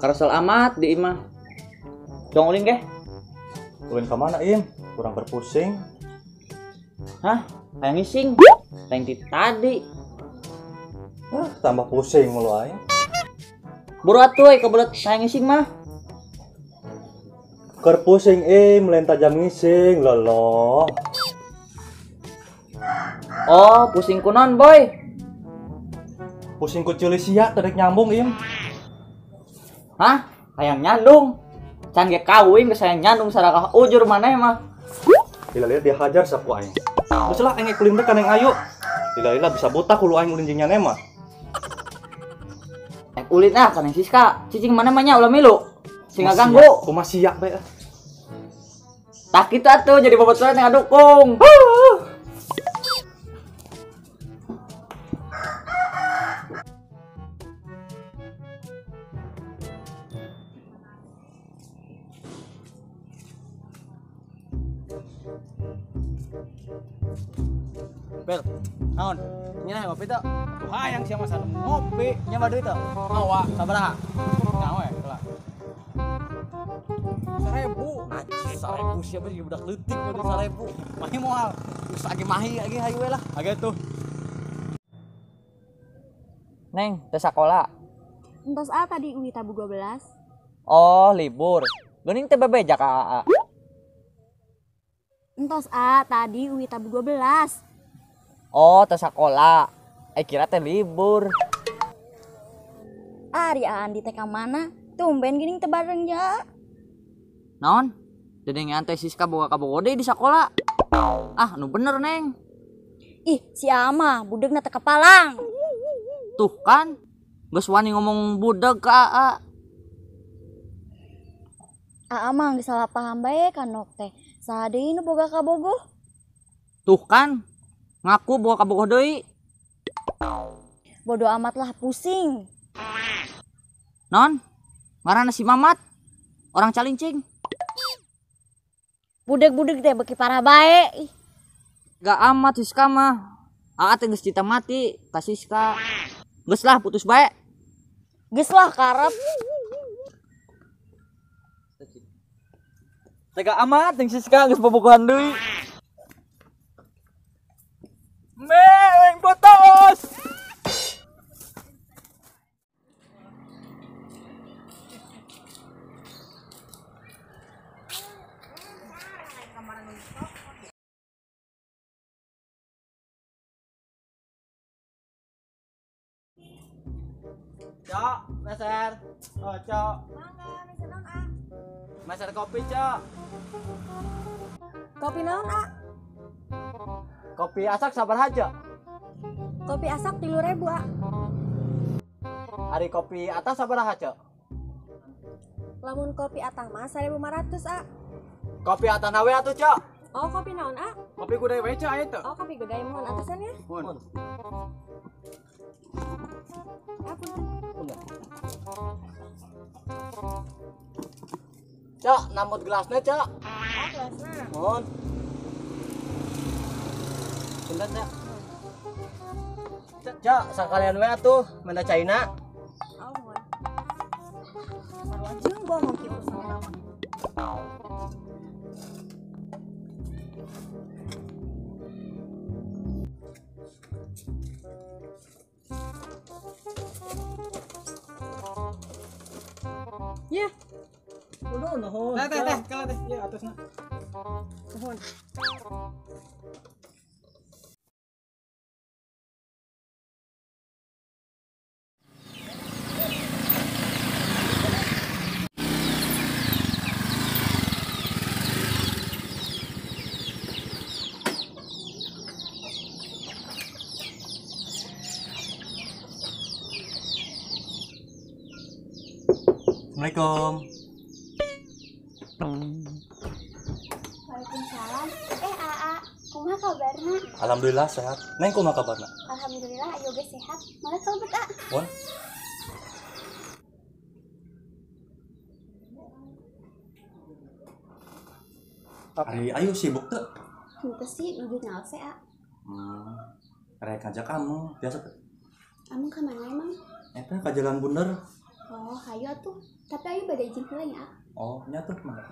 Karesel amat di imah. Cong ulin ge? Ulin ka mana, Im? Kurang berpusing. Hah? Hayang ngising. Lain ti tadi. Hah, tambah pusing mulu aing. Buru atuh euy kebelet hayang ngising mah. Keur pusing, Im, lain tajam ngising, loloh. Oh, pusing kunon, Boy. Pusing ku ceuli sia teu rek nyambung, Im. Hah? Hayang nyandung. Can ge kawin geus hayang nyandung sarakah ujur maneh mah. Lila-lila dihajar saku aing. Geus lah aing ulin teh ka Neng Ayu. Lila-lila bisa botak hulu aing ulin jeung nyane mah. Ek ulin ah ka Neng Siska. Cicing maneh mah nya ulah milu. Sing ngaganggu. Kumaha sia bae ah. Tah kitu atuh jadi babaturan yang ngadukung. Bel, naon? Nyeunah ngopi teu? Tuh hayang sia mah ngopi. Nya duit teu? Mawa. Sabaraha? Nyawa ya, heula. 1000. Anjir, 1000 sia mah budak leutik mah 1000. Mahi moal. Geus age mahi age hayu we lah. Age tuh. Neng, teu sakola. Entos a tadi uwi tabu 12. Oh, libur. Geuning teh bebeja ka aa. Entos a tadi uwi tabu 12. Oh, teu sakola. Kira teh libur. Ari Andi teh ka mana? Tumben geuning teu bareng ja. Naon? Dedengean teh Siska boga kabogoh deui di sakola. Ah, nu bener, Neng. Ih, si ama budegna teh kapalang. Tuh kan, geus wani ngomong budeg ka aa. Aa mah geus salah paham bae ka nok teh. Saha deui nu boga kabogoh? Tuh kan, ngaku boga kabogoh deui. Bodoh amat lah, pusing. Non, ngaranna si Mamat, orang calincing. Budeg-budeg teh beuki parah bae. Ih. Gak amat Siska mah. Aa teh geus cinta mati ka Siska. Geus lah putus bae. Geus lah karep. Tega amat jeung Siska geus bobogohan deui. Meweng putus. Cok, meser. Oh, cok. Mangga, meser naon, A? Meser kopi, cok. Kopi naon, A? Kopi asak sabaraha, cok? Kopi asak 3.000, A. Ari kopi atas sabaraha, cok? Lamun kopi atah mah 1.500, A. Kopi atah nawe atuh, cok? Oh, kopi naon, A? Kopi gudai we, cok, aya teu? Oh, kopi gudai mohon atasan ya. Mohon. Cok, namut gelasnya, Cok. Oh, gelasnya. Mohon. Bentar, Cok. Cok, sekalian we atuh, minta caina. Oh, mohon. Sarua jeung bohong ki urusan nama. Ya. Udah nuhun. Teh teh teh, kalah teh. Ieu atasna. Nuhun. Assalamualaikum. Waalaikumsalam. Aa, kumaha kabarna? Alhamdulillah sehat. Neng kumaha kabarna? Alhamdulillah ayo ge sehat. Mangga kalebet, A. Pon. Ari ayo sibuk teu? Henteu sih nuju nyalse, A. Rek ngajak kamu, biasa teu? Amung ka mana emang? Eta ka Jalan Bunder. Oh, hayu atuh. Tapi ayo bade izin heula nya, A. Oh, nya tuh mangga.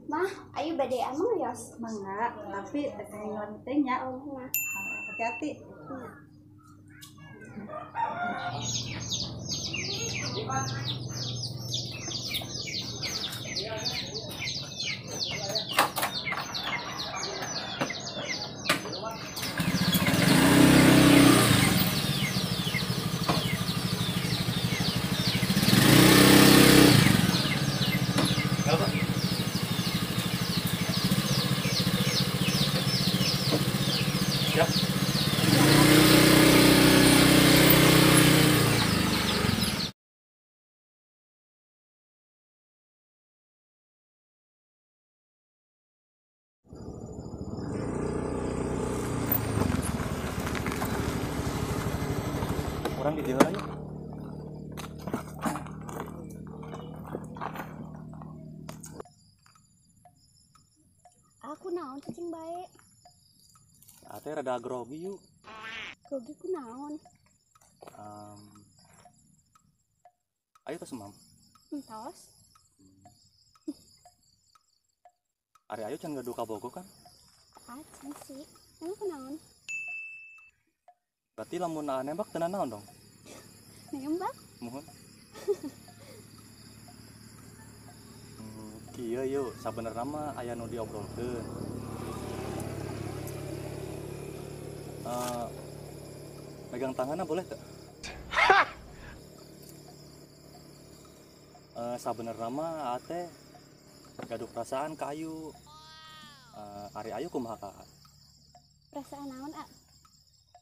Mah, ayo bade amung yos. Mangga, tapi teh ngelan teh nya. Oh, mah. Hati-hati. Iya. Siap. Orang di jalan aja. Aku naon cicing bae. Ate rada grogi yuk. Grogi ku naon? Ayo tos mam. Entos. Ari ayo can gaduh kabogoh kan? Acan sih. Emang ku naon? Berarti lamun nembak teu naon dong? Nembak? Muhun. Kieu yuk, sabenerna mah aya nu diobrolkeun. Megang tangannya boleh tak? Sabenerna mah ate gaduh perasaan ka Ayu. Ari Ayu kumaha ka? Perasaan naon, A?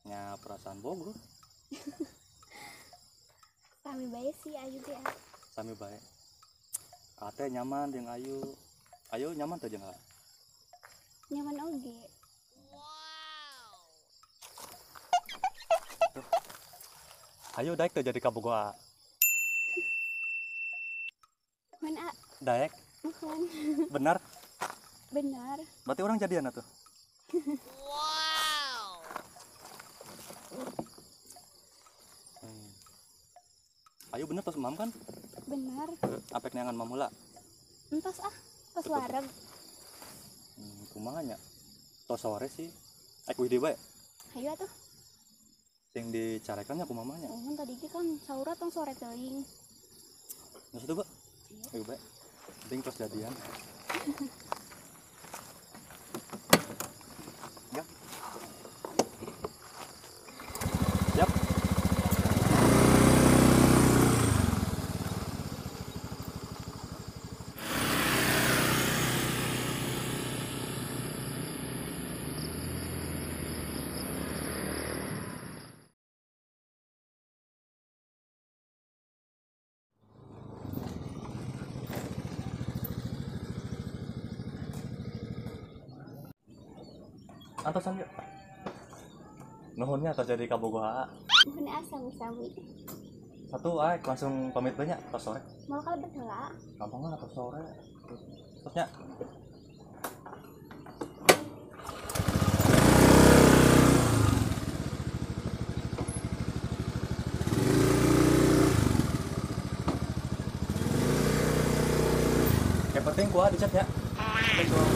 Nya perasaan bogoh. Sami bae sih Ayu ge, A. Sami bae. Ate nyaman jeung Ayu. Ayu nyaman teh jeung A? Nyaman oge. Ayo daek teh jadi kabogoh A. Mun A. Daek? Muhun. Benar? Benar. Berarti orang jadian atuh. Wow. Ayo bener tos mam kan? Benar. Apek neangan mam heula? Entos ah, tos wareg. Kumaha nya? Tos sore sih. Ek wih deui bae. Hayu atuh. Sing dicarekan nya kumaha nya? Mohon tadi ge kan saura tong sore teuing. Geus atuh, Mbak. Ayo bae. Penting tos jadian. Ya. Siap. Antosan yuk. Nuhunnya terjadi kabogoh A. Nuhun A sami-sami. Satu A langsung pamit banyak tos sore. Mau kalau betul A. Gampang lah tos sore. Terusnya. Yang penting gua di chat ya. Assalamualaikum.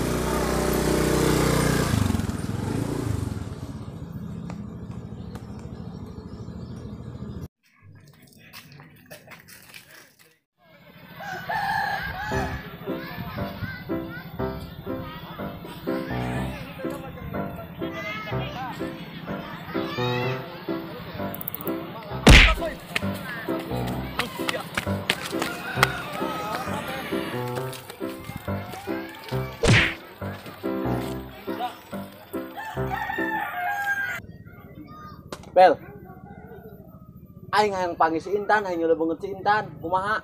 Bel. Aing hayang panggil si Intan, hayang nyeuleut beungeut si Intan, kumaha?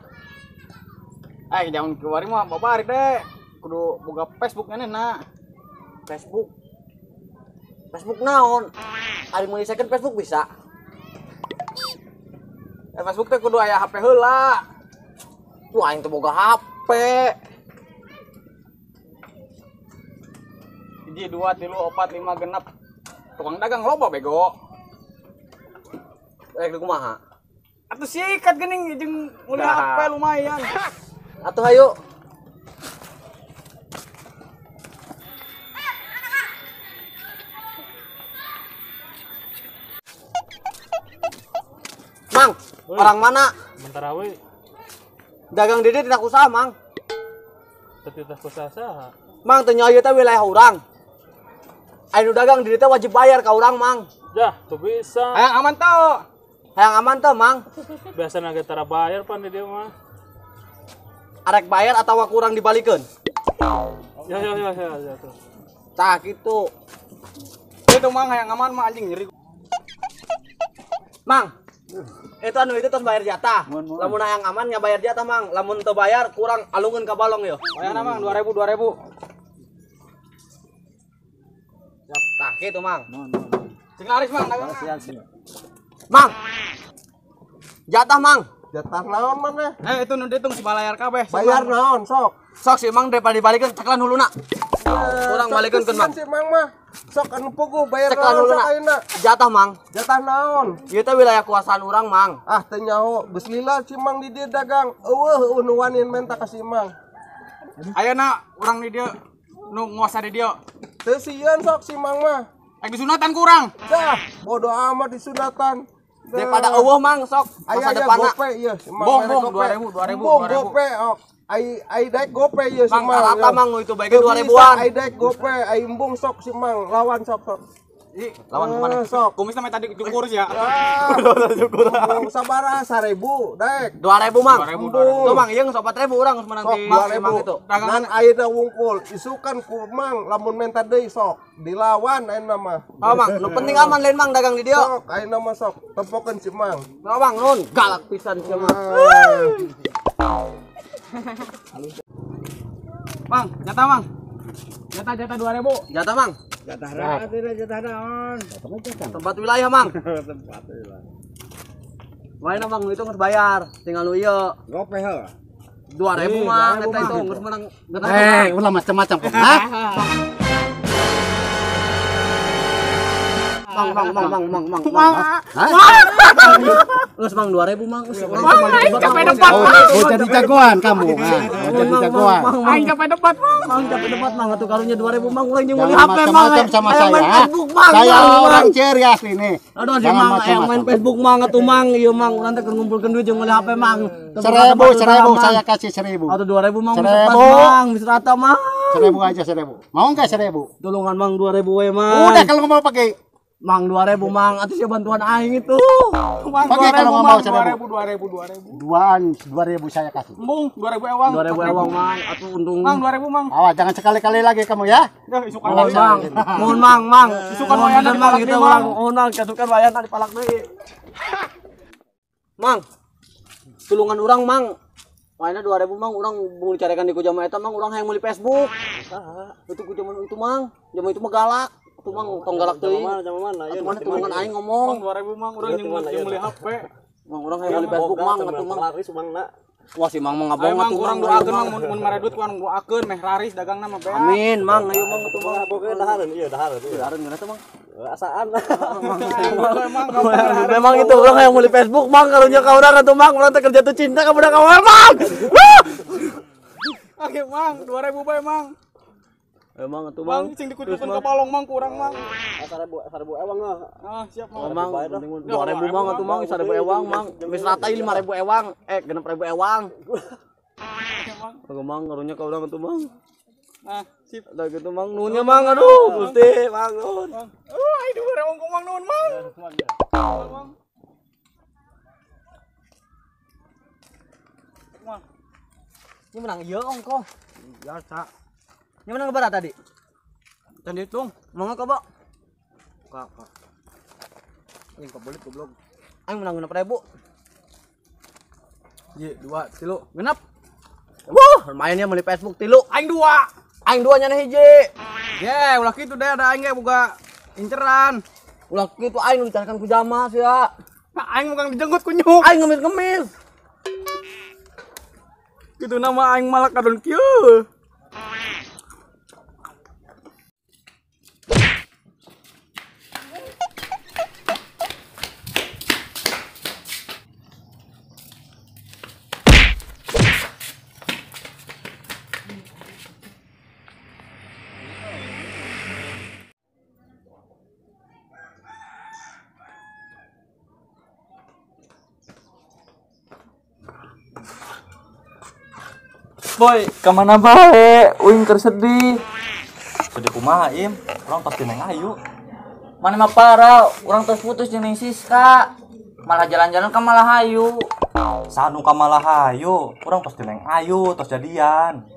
Aing jangan keluar mah babar deh. Kudu boga Facebook na. Facebook. Facebook naon? Ari meuli second Facebook bisa. Facebook teh kudu aya HP heula. Tuh aing teh boga HP. 1 2 3 4 5 genep. Tukang dagang loba bego. Rek kumaha? Atuh sikat geuning jeung meuli HP lumayan. Atuh hayu. Mang, Oi. Orang mana? Mentarawe. Dagang dede tidak usaha, Mang. Tidak usaha saha. Mang, teu nyaho ieu teh wilayah urang. Anu dagang dede teh wajib bayar ka urang, Mang. Dah, tuh bisa. Hayang aman teu. Hayang aman teu, Mang. Biasa ge tara bayar pan di dieu mah. Arek bayar atawa kurang dibalikeun? Ya ya ya ya ya tuh. Tah kitu. Itu Mang hayang aman mah anjing nyeri. Mang, itu anu itu terus bayar jatah. Lamun hayang aman nya bayar jatah, Mang. Lamun teu bayar kurang alungeun ka balong yo. Bayarna Mang 2000 2000. Tah kitu, Mang. Sing laris Mang dagang. Mang. Jatah, Mang. Jatah naon maneh? Itu nu ditung si balayar kabeh. Bayar naon sok? Sok si Mang daripada dibalikeun ceklan huluna. Kurang balikeun keun, Mang. Si Mang mah sok anu puguh bayar ceklan naon huluna. Sok ayeuna. Jatah, Mang. Jatah naon? Ieu teh wilayah kuasaan urang, Mang. Ah teu nyaho, geus lila si Mang di dieu dagang. Eueuh nu wani menta ka si Mang. Ayeuna urang di dieu nu nguasa di dieu. Teu sieun sok si Mang mah. Disunatan kurang. Dah, bodo amat disunatan. Daripada eueuh, Mang, sok masa depanna. Gope ieu, Bong, bong 2000 2000 2000. Gope ok. Ai daek gope ieu si Mang, Mang. rata Mang nu itu bae ge 2000-an. Ai daek gope, ai embung sok si Mang, lawan sok sok. Lawan kemana? Sok. Kumisna mah tadi cukur ya. Cukur. Sabaraha 1000 daek. 2000, Mang. 2000. Tuh, Mang, ieu geus 4000 urang geus menang Sok ti si Mang 2000. itu. Ngan ayeuna wungkul, isukan ku Mang lamun menta deui sok. Dilawan ayeuna mah. Oh, Mang, nu penting aman lain Mang dagang di dieu. Sok ayeuna mah sok, tempokeun si Mang. Tuh, Mang, nun galak pisan si Mang. Mang, jatah Mang. Jatah 2000. Jatah, Mang. Jatah rakyat ini jatah naon? Tempat wilayah, Mang. Tempat wilayah. Main Mang itu geus bayar, tinggal nu ieu. Gope heuh. 2000, Mang, eta itu geus menang. Ulah macam-macam kok. Hah? Mang, Mang, Mang, Mang, Mang, Mang. Hah? Geus Mang 2000, Mang. Geus Aing capek debat, Mang. Mau jadi jagoan kamu. Nah, mau jadi jagoan. Aing capek debat, Mang. Mang capek debat, Mang. Atuh karunya 2000, Mang. Urang jeung meuli Jangan HP, Mang. macam-macam sama Hayang saya. main Facebook, Mang. Saya Mang, orang Mang. ceria ini. Aduh, si Jangan Mang hayang main macam-macam. Facebook, Mang, atuh Mang. Ieu Mang, urang teh keur ngumpulkeun duit jeung meuli HP, Mang. Teu boga 1000, tempat 1000 usaha, Mang. saya kasih 1000. Atau 2000, Mang, 1000. bisa pas, Mang, bisa rata, Mang. 1000 aja 1000. Mau enggak 1000? Tulungan, Mang, 2000 we, Mang. Udah kalau nggak mau pakai. Mang 2000, Mang, atuh sia bantuan aing itu. Mang Pakai kalau nggak mau 1000. 2000 2000 2000. Duaan 2000 saya kasih. Embung 2000 ewang. 2000 ewang, Mang, atuh untung. Mang 2000, Mang. Awas jangan sekali-kali lagi kamu ya. Dah isukan Mohon, Mang. Mohon, Mang, Mang. Isukan Mohon, wayana Mang, dipalak gitu deui, Mang. Mang. Mohon, Mang, kasukan wayana dipalak deui. Mang. Tulungan urang, Mang. Wayana 2000, Mang, urang bung dicarekan di ku jama eta, Mang, urang hayang meuli Facebook. Itu ku jaman itu, Mang. Jaman itu mah galak. Atuh, Mang, tong galak teuing. Atuh mana tulungan aing ngomong. Mang 2000, Mang, urang jeung meuli HP. Mang, urang hayang meuli Facebook, Mang, atuh, Mang. Wah, si Mang mah Ayo ngabong Mang, atuh, kurang Mang. doakeun Mang, mun mare duit kurang doakeun meh laris dagangna mah beak. Amin, Mang, ayo Mang atuh, Mang. Dahareun, iya dahareun. Dahareun geuna teh, Mang. Asaan. Memang itu orang yang meuli Facebook, Mang, karunya ka urang atuh, Mang, urang teh kerja tuh cinta ka budak ka urang, Mang. Oke, Mang, 2000 bae, Mang. Emang atuh, Mang. Mang, sing dikucurkeun ka balong, Mang, kurang, Mang. 1000 ewang ah. Ah, siap, Mang. Mang, 2000 Mang atuh, Mang, 1000 ewang, Mang. Geus rata ieu 5000 ewang, 6000 ewang. Oke, Mang. Oke, Mang, karunya ka urang atuh, Mang. Nah, sip. Udah gitu Mang, nuhunnya Mang, aduh, Gusti, Mang nuhun. Oh, aing 2000 ongkoh Mang nuhun Mang. Mang. Mang. Ini menang ieu ongkoh. Biasa. Ini menang berapa tadi? Can dihitung. Mangga ka, Pak. Kak, kak. Aing kebelit goblok. Aing menang 6.000. Ye, 2 3 genap. Wah, lumayan ya beli Facebook 3. Aing 2. Aing 2 nyana hiji. Ye, ulah kitu deh ada aing ge boga inceran. Ulah kitu aing nu dicarikan ku jama sia. Nah, aing mukang dijenggut ku nyuk. Aing ngemis-ngemis. Kitu nama aing malak kadon kieu. Boy, kemana bae? Uing keur sedih. Sedih kumaha Im? Urang pasti neng ayu. Mana mah parah, urang terus putus jeung Neng Siska. Malah jalan-jalan ka Malahayu. Sanu ka Malahayu, urang pasti neng ayu tos jadian.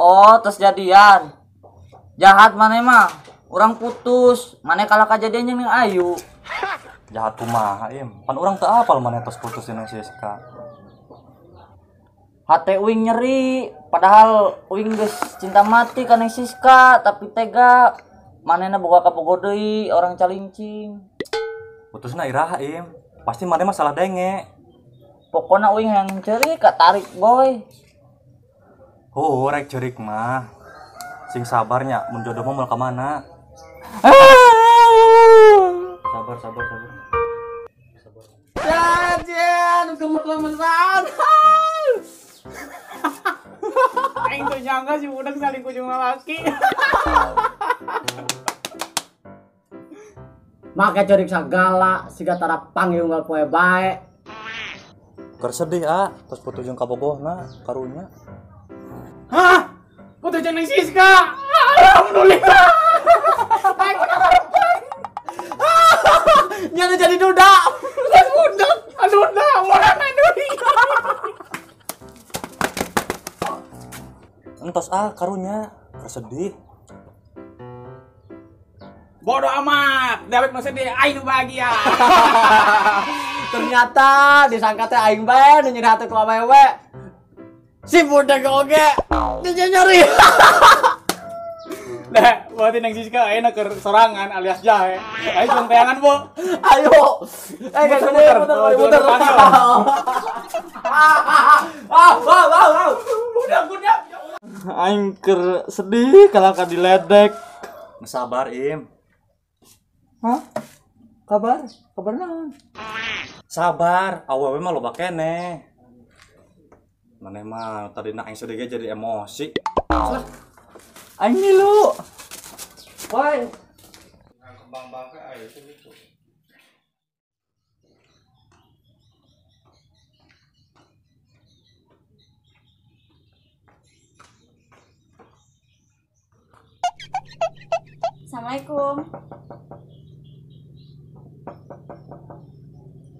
Oh, terus jadian. Jahat mana mah. Urang putus, mana kalah kajadian jeung Neng Ayu. Jahat kumaha Im? Pan urang teu apal maneh tos putus jeung Neng Siska. Hate uing nyeri, padahal uing geus cinta mati ka Neng Siska, tapi tega manehna boga kapogo deui orang calincing. Putusna iraha Im? Pasti maneh mah salah denge. Pokona uing hayang ceurik katarik boy. Oh, rek ceurik mah. Sing sabarnya, mun jodoh mah moal ka mana. Sabar, sabar, sabar. Sabar. Jajan, gemes-gemesan. Aing tuh nyangka si budak saling kunjung laki. Make ceurik sagala, siga tara panggil unggal poe bae. Keur sedih ah, tos putus jeung kabogohna, karunya. Hah? Putus jeung Neng Siska. Alhamdulillah. Aing udah ngarepan. Nyana jadi duda. Geus budak, duda, urang deui. Entos ah karunya, keur sedih. Bodoh amat, dewek nu sedih, aing nu bahagia. Ternyata disangka teh aing bae nu nyeri hate ku awewe. Si budak oge dia nyeri. Nah, berarti Neng Siska ayeuna keur sorangan alias jahe. Ayo jeung tayangan, Bu. Ayo. Eh, muter, muter. Ah, ah, ah. Budak, budak. Aing keur sedih kalah ka diledek. Sabar Im. Hah? Kabar? Kabar naon? Sabar, awewe mah loba keneh. Maneh mah tadina aing sedih ge jadi emosi. Lah. Aing milu. Woi. Kembang-bangke aing itu. Assalamualaikum.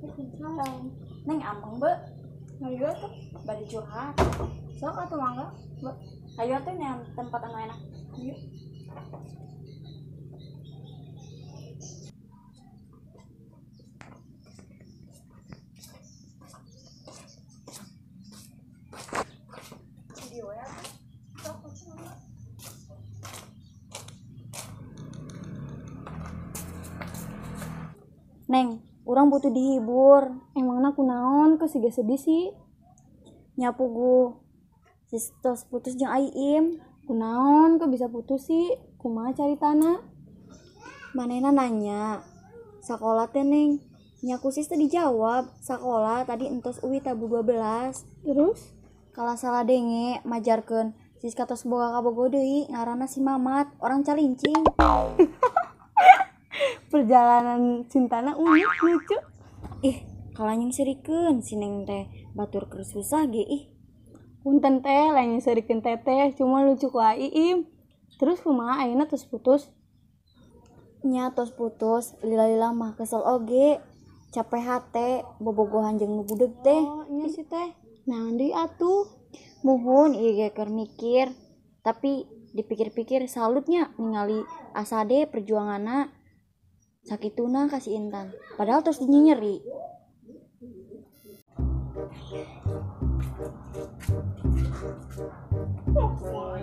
Waalaikumsalam. Neng ameng be. Ayo tuh, bari curhat. Sok atuh mangga, be. Ayo tuh neng tempat anu enak. Ayo. Neng, urang butuh dihibur. Emangna kunaon kok siga sedih sih? Nyapu gu. Sis tos putus jeung Aiim. Kunaon kok bisa putus sih? Kumaha caritana? Manehna nanya. Sakola teh Neng. Nyaku sis teh dijawab. Sakola tadi entos uwi tabu 12. Terus? Kalah salah denge majarkeun sis katos boga kabogo deui ngaranna si Mamat, orang calincing. Perjalanan cintana unik lucu. Ih, kalah nyengserikeun si Neng teh batur keur susah ge ih. Punten teh lain nyengserikeun teteh, cuma lucu ku Aiim. Terus kumaha ayeuna tos putus? Nya tos putus, lila-lila mah kesel oge. Capek hate, bobogohan jeung nu budeg teh. Oh, nya sih teh. Naon deui atuh? Muhun ieu ge keur mikir, tapi dipikir-pikir salutnya ningali Asade perjuanganna sakituna ka si Intan. Padahal terus dinyinyeri.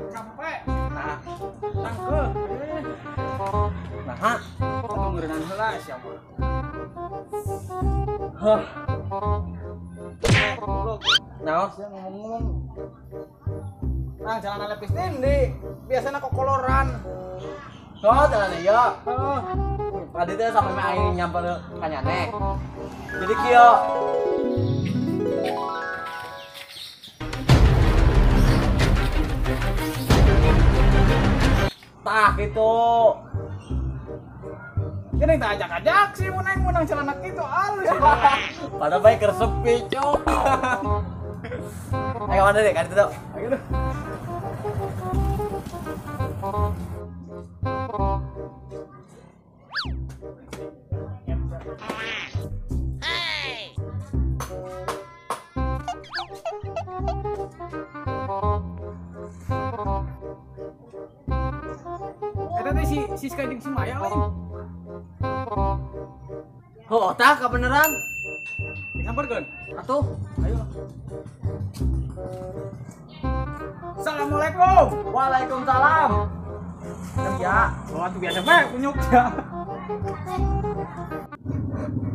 Capek. Nah, tangke. Nah, atuh ngeureunaan heula sia mah. Hah. Goblok. Naon sia ngomong-ngomong. Nah, celana lepis tindi. Biasana kokoloran. Oh, celana ieu. Heeh. Tadi teh sampai mah aing nyamper ka nyane. Jadi kieu. Tah gitu. Jadi tak ajak-ajak sih mun aing menang celana kitu alus. Padahal bae keur sepi, cuk. Ayo mana deh, kan itu. Ayo deh. Hey. Eta teh si Siska jeung si Maya lain. Oh, tah kebeneran. Disamperkeun. Atuh, ayo. Assalamualaikum. Waalaikumsalam. Ya, oh atuh biasa bae kunyuk ya.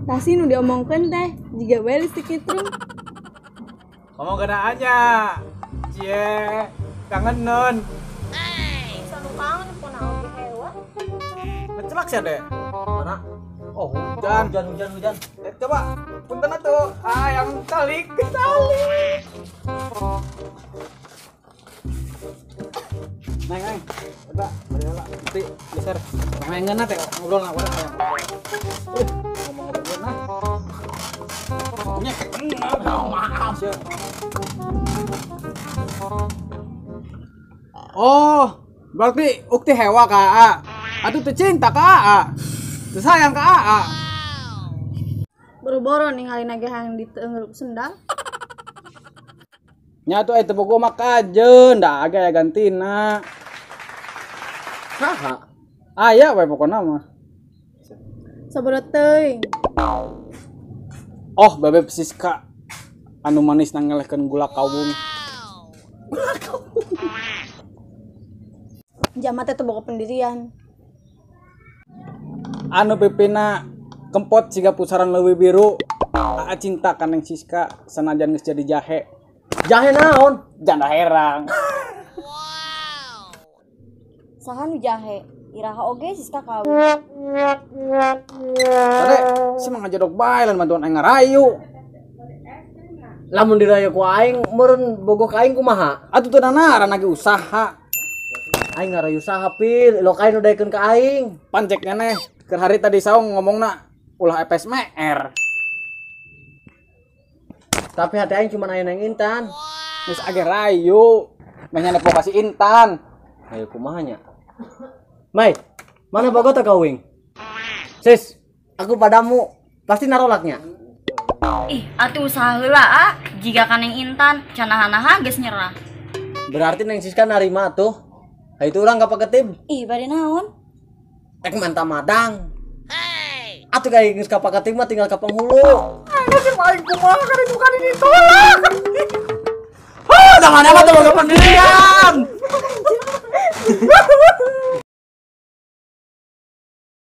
Tasi nu diomongkeun teh, jiga bae listrik nyetrum. Ngomong kena aja. Cie, kangeneun. Sanu kangen pun oge hewa. Ngecelak sia deh. Mana? Oh, hujan. Hujan, hujan, hujan. Coba punten atuh. Ah, yang calik, calik. Neng, neng. Eta, bari heula. Nanti geser. Neng teh ngobrol na urang hayang. Ngomong-ngobrol nah. Punya kenal, maaf sia. Oh, berarti ukti hewa ka Aa. Atuh teu cinta ka Aa. Teu sayang ka Aa. Boro-boro ningali nage hayang diteunggeul ku sendal. Nya atuh aya teu bogo mah kajeun, da age aya gantina. Saha? Aya we pokona mah. Sabaraha teuing. Oh, bebeb Siska anu manis nangelehkeun gula kawung. Gula kawung. Jama teh teu boga pendirian. Anu pipina kempot siga pusaran leuwih biru. Aa cinta ka Neng Siska sanajan geus jadi jahe. Jahe naon? Janda herang. Wow. Saha nu jahe? Iraha oge Siska kawin. Tade, si mah ngajadok bae lain bantuan aing ngarayu. Lamun dirayu ku aing meureun bogoh ka aing kumaha? Atuh teu nanaran lagi usaha. Aing ngarayu saha pil, ilok aing nu daekeun ka aing. Pancek nyaneh, keur hari tadi saung ngomongna ulah epes mer. Tapi hati aing cuma aya Neng Intan. Geus age rayu, meh nyane poka si Intan. Ayo kumaha nya? Mai, mana bogoh teh kawing? Sis, aku padamu pasti narolaknya. Ih, atuh usaha heula ah, jiga ka Neng Intan, canahan-nahan geus nyerah. Berarti Neng Siska narima atuh. Ha itu urang kapaketib. Ih, bade naon? Tek manta madang. Hey. Atuh kayak geus kapaketib mah tinggal ka penghulu. Aing sih aing kumaha kan itu kan ditolak. Hah, jangan apa tuh boga pendirian.